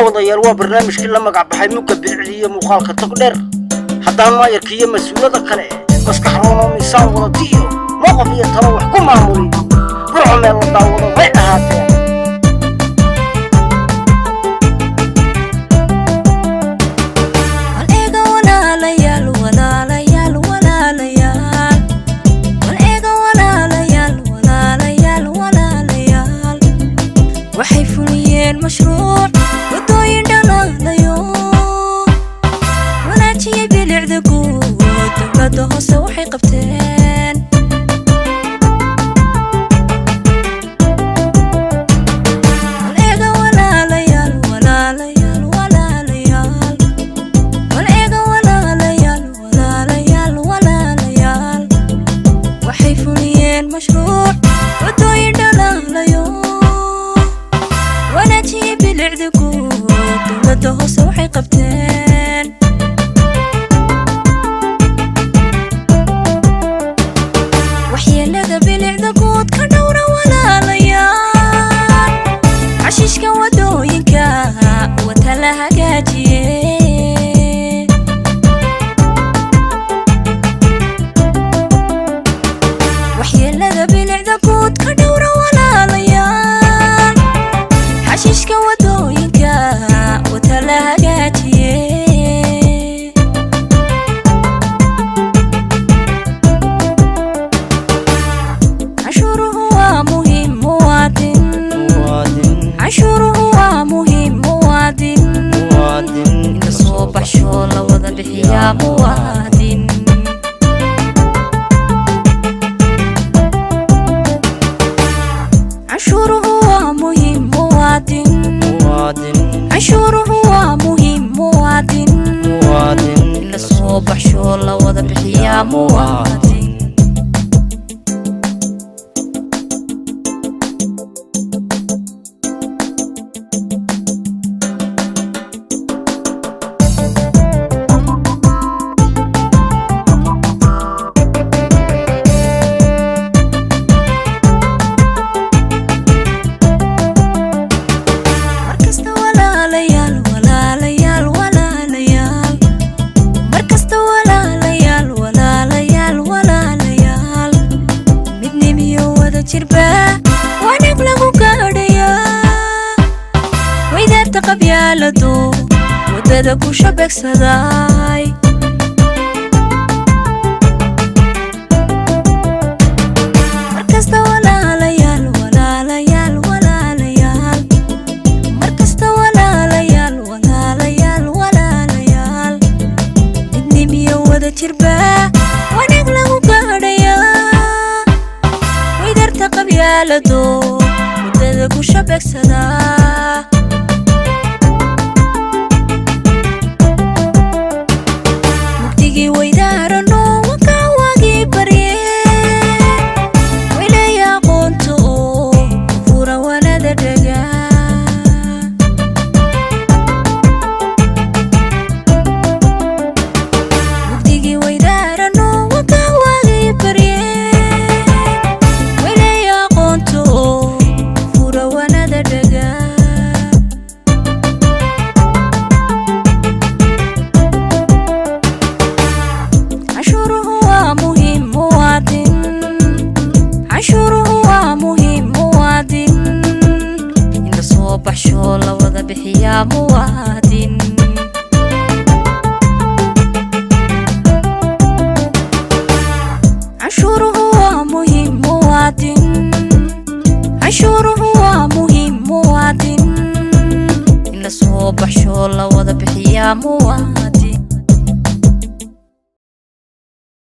Daawadayaal, waa barnaamijkii la magac baxay Mugga Bilicda iyo Muuqaalka Togdheer. Haddaan maayarka iyo mas-uulada kale maskax roon oo miisaan wadatiyo mowqaf iyo talo wax ku maamuliyo, Burco meel la daawado way ahaateen. Bal eega walaalayaal, walaalayaal, walaalayaal. Bal eega walaalayaal, walaalayaal, walaalayaal. Waxay fuliyeen mashruuc wadooyin dhalaalayo, wanaajiyey bilicda guud. Dowladda hoose waxay qabteen. Bal eega walaalayaal, walaalayaal, walaalayaal. Bal eega walaalayaal, walaalayaal, walaalayaal. Waxay fuliyeen mashruuc wadooyin dhalaalayo, wanaajiyey bilicda guud. Dowladda hoose waxay qabteen. Waxyeelada bilicda guud ka dhowra walaalayaal. Xashiishka wadooyinka wata la hagaajiye. Waxyeelada bilicda guud ka dhowra walaalayaal. Xashiishka wadooyinka wata la hagaajiye. Canshuuruhu waa muhiim muwaadin. Canshuuruhu waa muhiim muwaadin. In la soo baxsho la wada bixiyaa muwaadin. Canshuuruhu waa muhiim muwaadin. Canshuuruhu waa muhiim muwaadin. In la soo baxsho la wada bixiyaa muwaadin. Markasta walaalayaal, walaalayaal, walaalayaal. Markasta walaalayaal, walaalayaal, walaalayaal. Midnimiyo wada jirba wanaag lagu gaadhayaa. Weydaarta qabyaaladu waddada ku shabeegsaday. Markasta walaalayaal, walaalayaal, walaalayaal. Markasta walaalayaal, walaalayaal, walaalayaal. Midnimiyo wada jirba wanaag lagu gaadhayaa. Weydarta qabyaaladu waddada ku shabeegsadaa. Mugdigii weydaarano wakaa waagii barye. Weleya aqoonta oo fura wanada dhagaa. Mugdigii weydaarano wakaa waagii barye. Weleya aqoonta oo fura wanada dhagaa. Canshuuruhu waa muhiim muwaadin. Canshuuruhu waa muhiim muwaadin. In la soo baxsho la wada bixiyaa muwaadin. Canshuuruhu waa muhiim muwaadin. Canshuuruhu waa muhiim muwaadin. In la soo baxsho la wada bixiyaa muwaadin.